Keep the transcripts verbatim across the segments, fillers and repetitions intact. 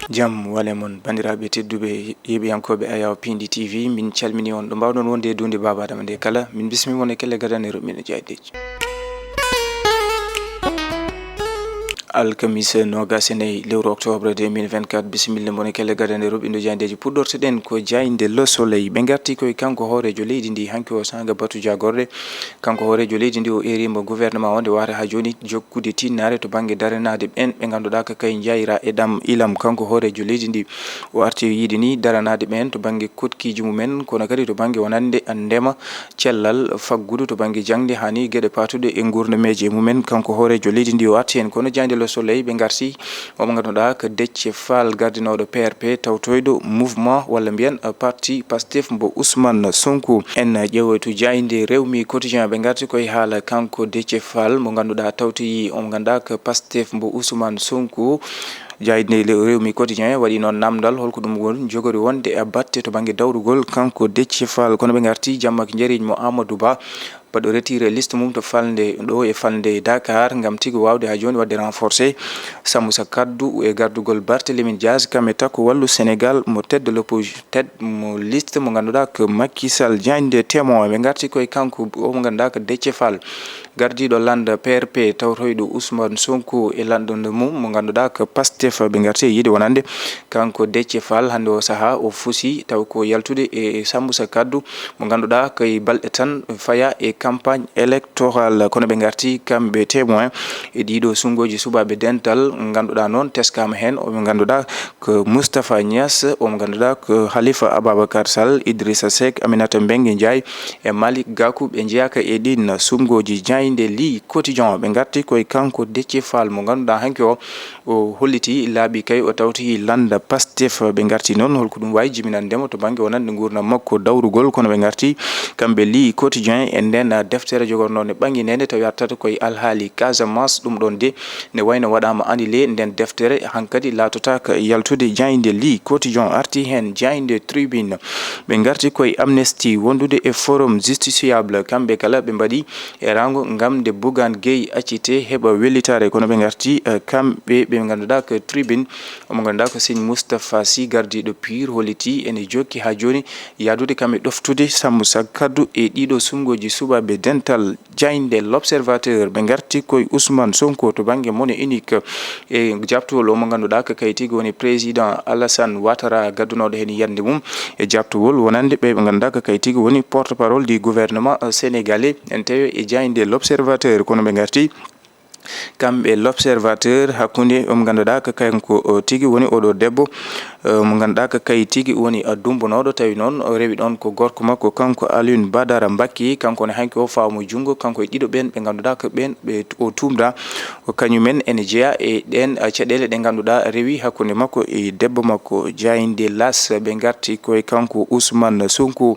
Jam wale mon, banndiraaɓe tedduɓe, yeeɓiyankooɓe Ayaw Pindi T V, min calmini on ɗo mbaawɗon wonde e duunde Baaba Adama nde kala. Min bismii mon e kelle gadanɗe ruɓɓinɗe jaadeeji. Alkamisa noogas e nayi lewru octobre deux mille vingt-quatre, bisimilla mon e kelle gadanɗe ruɓɓinɗe jaadeeji. Puɗɗortoɗen ko jaaynde Le Soleil. Ɓe ngarti koye kanko hooreejo leydi ndi hanki o saanga batu jaagorɗe. Kanko hooreejo leydi ndi o eeriima gouvernement o nde wata haa jooni jokkude tinnaare to bannge daranaade ɓeen ɓe ngannduɗaa ko kay njayra e ɗam ilam. Kanko hooreejo leydi ndi o arti e yiide ni daranaade ɓeen to bannge koɗkiiji mumen, kono kadi to bannge wonande ndema, cellal, faggudu to bannge jaŋde, haa ni geɗe paatuɗe e nguurnameeje mumen. Kanko hooreejo leydi ndi o arti heen, kono jaaynde Le Soleil ɓe ngarti omo ngannduɗaa ko Déthié Fall, gardinooɗo P R P, tawtoyɗo mouvement walla mbiyen, eh, parti Pastef mbo Ousmane Sonko. En ƴeewoytu jaaynde Rewmi Quotidien, ɓe ngarti koye haala kanko Déthié Fall mo ngannduɗaa tawtoyi omo ngannduɗaa ko Pastef mbo Ousmane Sonko. Jaaynde le-, Rewmi Quotidien waɗi noon namdal, holko ɗum woni jogori wonde e batte to bannge dawrugol kanko Déthié Fall, kono ɓe ngarti jamma ko njariiñ mo Amadou Ba, baɗɗo retiré liste mum to falnde ɗo e falnde Dakar, ngam tigi waawde haa jooni waɗde renforcé Sammoussa Kaddu e gardugol Barthélémy Dias, kam e takko Wallu Sénégal mo tête de l'opposition, tête mo liste mo ngannduɗaa ko Macky Sall. Jaaynde Témoin, ɓe ngarti koye kanko o mo ngannduɗaa ko Déthié Fall, gardiiɗo lannda P R P, tawtoyɗo Ousmane Sonko e lanɗo mum mo ngannduɗaa ko Pastef. Ɓe ngarti e yiide wonande kanko Déthié Fall hannde o sahaa o fusi taw ko yaltude e Sammoussa Kaddu mo ngannduɗaa ko e balɗe tan faya e campagne électorale. Kono ɓe ngarti kamɓe Témoin e ɗiɗo sunngooji suɓaaɓe dental, ngannduɗaa noon teskaama heen o mo ngannduɗaa ko Moustapha Niass, o mo ngannduɗaa ko Khalifa Ababacar Sall, Idrissa Seck, Aminata Mbengue Ndiaye e Malick Gakou. Ɓe njeyaaka e ɗiin sunngooji. Jaaynde Le Quotidien, ɓe ngarti koye kanko Déthié Fall mo ngannduɗaa hanki o, o holliti laabi kay o tawti lannda Pastef. Ɓe ngarti noon holko ɗum waawi jibinande mo to bannge wonande nguurndam makko dawrugol, kono ɓe ngarti kamɓe Le Quotidien e ndeen deftere jogornoonde ɓannginede tawi artata koye alhaali Casamance. Ɗum ɗoon de ne wayno waɗaama annulé, ndeen deftere hankadi laatotaako yaltude. Jaaynde Le Quotidien arti heen, jaaynde Tribune. Ɓe ngarti koye Amnesty wondude e Forum Justiciable, kamɓe kala ɓe mbaɗi e raango ngam nde Bougane Gueye accite heɓa wellitaare, kono ɓe ngarti, eh, kamɓe ɓe ngannduɗaa ko Tribune, omo ngannduɗaa ko Serigne Moustapha Sy, gardiiɗo Pire, holliti ene jokki haa jooni yahdude kam e ɗoftude Sammoussa Kaddu e ɗiɗo sunngooji suɓaaɓe dental. Jaaynde L'Observateur, ɓe ngarti koye Ousmane Sonko to bannge monnaie unique e jaabtowol o mo ngannduɗaa ko kay tigi woni président Alassane Ouattara gaddunooɗo heen yiyannde mum e jaabtowol wonande ɓe ɓe ngannduɗaa ko kay tigi woni porte-parole du gouvernement, euh, sénégalais. En tawi e jaaynde L'Observateur, kono ɓe ngarti kamɓe L'Observateur hakkunde omo ngannduɗaa ko kanko o tigi woni oɗo debbo, eh, mo ngannduɗaa ko kay tigi woni, eh, dummbunooɗo, tawi noon o rewi ɗoon ko gorko makko kanko Alioune Badara Mbacké, kanko ne hanki o faamu junngo, kanko e ɗiɗo ɓeen ɓe ngannduɗaa ko ɓeen ɓe o tuumdaa ko kañumen ene jeyaa e ɗeen, eh, caɗeele ɗe ngannduɗaa rewi hakkunde makko e debbo makko. Jaaynde L'As, ɓe ngarti koye kanko Ousmane Sonko.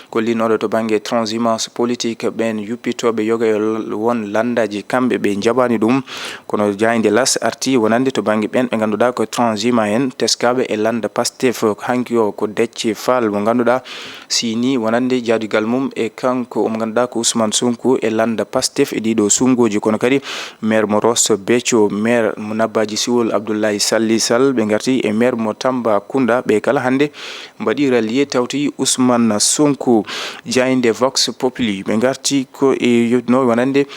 Ko linnooɗo to bannge transhumance politique, ɓeen yuppitooɓe yoga e l-, won lanndaaji, kamɓe ɓe njaɓaani ɗum. Kono jaaynde L'As arti wonande to bannge ɓeen ɓe ngannduɗaa ko transhumant en, teskaaɓe e lannda Pastef. Hanki o ko Déthié Fall mo ngannduɗaa sini wonande jaadugal mum e kanko omo ngannduɗaa ko Ousmane Sonko e lannda Pastef e ɗiɗo sunngooji, kono kadi maire mo Rosso Béthio, maire mo Nabbaji Siwol Abdoulaye Sally Sall, ɓe ngarti e maire mo Tambacounda, ɓe kala hannde mbaɗi rallier tawti Ousmane Sonko. Jaaynde Vox Populi, ɓe ngarti ko e yotno wonande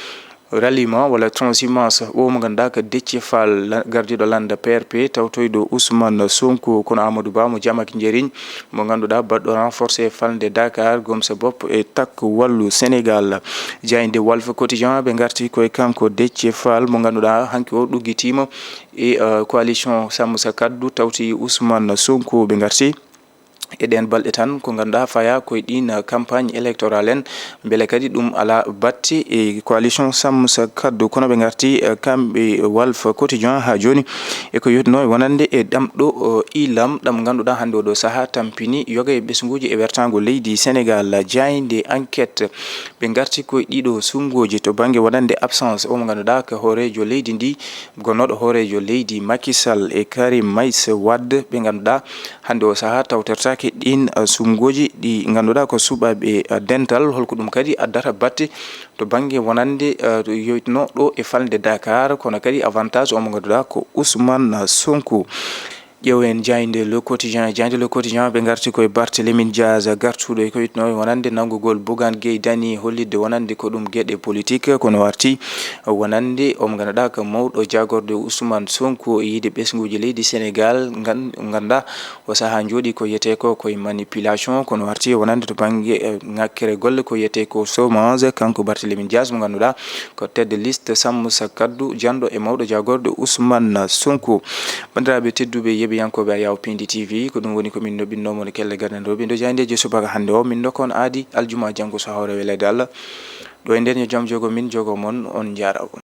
ralliement walla transhumance o mo ngannduɗaa ko Déthié Fall, la-, gardiiɗo lannda P R P, tawtoyɗo Ousmane Sonko, kono Amadou Ba mo Jamak Njeriñ, mo ngannduɗaa baɗɗo renforcé falnde Dakar, gom sa bopp e takko Wallu Sénégal. Jaaynde Walf Quotidien, ɓe ngarti koye kanko Déthié Fall, mo ngannduɗaa hanki o ɗuggitiima e, eh, coalition Sammoussa Kaddu, tawti Ousmane Sonko. Ɓe ngarti e ɗeen balɗe tan ko ngannduɗaa faya koye ɗiin, eh, campagne électorale en, mbele kadi ɗum alaa batte e coalition Sammoussa Kaddu, kono ɓe ngarti, eh, kamɓe Walf Quotidien haa jooni e ko yotnoo e wonande e ɗamɗo, eh, ilam, ɗam ngannduɗaa hannde oɗo sahaa tampini yoga e ɓesnguuji e wertaango leydi Sénégal. Jaaynde Enquête, ɓe ngarti koye ɗiɗo sunngooji to bannge wonande absence o mo ngannduɗaa ko hooreejo leydi ndi, gonnooɗo hooreejo leydi Macky Sall e Karim Meïssa Wade, ɓe ngannduɗaa hannde o sahaa tawtortaake ɗiin, eh, sunngooji ɗi ngannduɗaa ko suɓaaɓe, eh, dental. Holko ɗum kadi addata batte to bannge wonande, eh, to yotno ɗo e falnde Dakar, kono kadi avantage o mo ngannduɗaa ko Ousmane Sonko. Ƴeewen jaaynde Le Quotidien. Jaaynde Le Quotidien, ɓe ngarti koye Barthélémy Dias, gartuɗo e ko witno wonande nanngugol Bougane Gueye Dany, hollitde wonande ko ɗum geɗe politique, kono warti wonande o mo ngannduɗaa ko mawɗo jaagorde Ousmane Sonko e yiide ɓesnguuji leydi Sénégal, ngan-, ngannduɗaa o sahaa njooɗi ko yetee ko koye manipulation, kono warti wonande to bannge, eh, ŋakkere golle ko yetee ko chômage, kanko Barthélémy Dias mo ngannduɗaa ko tête de liste Sàmm Sa Kàddu, janɗo e mawɗo jaagorde Ousmane Sonko. Banndiraaɓe tedduɓe, yeeɓiyankooɓe Ayaw Pindi T V, ko ɗum woni ko min noɓɓinno mon kelle gadanɗo ɓindo jaayndeeji subaka hannde o. Min ndokka on aadi aljuma janngo so hawre weleede Allah. Ɗo e nden yo jam jogo min, jogo mon, on njaaraama.